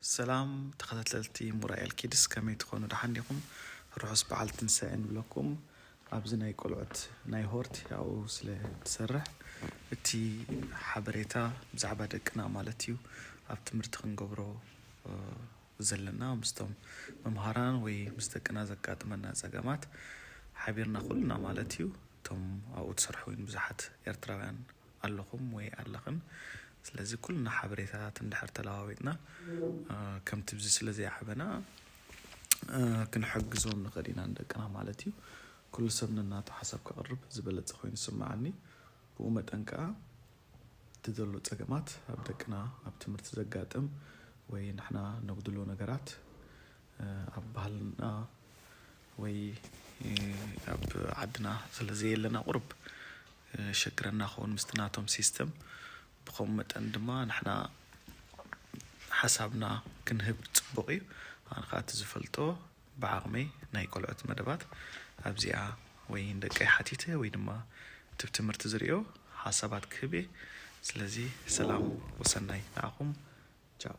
ሰላም ተኸታተልቲ ሙራኤል ኪድስ፣ ከመይ ትኾኑ? ደሓን ዲኹም? ርሑስ በዓል ትንሳኤ ንብለኩም። ኣብዚ ናይ ቆልዑት ናይ ሆርት ያው ስለ ትሰርሕ፣ እቲ ሓበሬታ ብዛዕባ ደቅና ማለት እዩ፣ ኣብ ትምህርቲ ክንገብሮ ዘለና ምስቶም መምሃራን ወይ ምስ ደቅና ዘጋጥመና ጸገማት ሓቢርና ኩልና ማለት እዩ። እቶም ኣብኡ ትሰርሑ እውን ብዙሓት ኤርትራውያን ኣለኹም ወይ ኣለኽን። ስለዚ ኩልና ሓበሬታታት እንድሕር ተለዋዊጥና ከምቲ ብዚ ስለ ዘይዓበና ክንሕግዞም ንኽእል ኢና ንደቅና ማለት እዩ። ኩሉ ሰብ ነናቱ ሓሳብ ከቕርብ ዝበለጸ ኮይኑ ይስምዓኒ። ብኡ መጠን ከኣ እቲ ዘሎ ጸገማት ኣብ ደቅና ኣብ ትምህርቲ ዘጋጥም ወይ ንሕና ነጉድሎ ነገራት ኣብ ባህልና ወይ ኣብ ዓድና ስለ ዘየለና ቁሩብ ሸግረና ክኸውን ምስቲ ናቶም ሲስተም። ብኸምኡ መጠን ድማ ንሕና ሓሳብና ክንህብ ጽቡቕ እዩ። ኣነ ከኣ እቲ ዝፈልጦ ብዓቕመይ ናይ ቆልዑት መደባት ኣብዚኣ ወይ ንደቀይ ሓቲተ ወይ ድማ እቲ ትምህርቲ ዝርእዮ ሓሳባት ክህብ እየ። ስለዚ ሰላም ወሰናይ ንዓኹም። ቻው።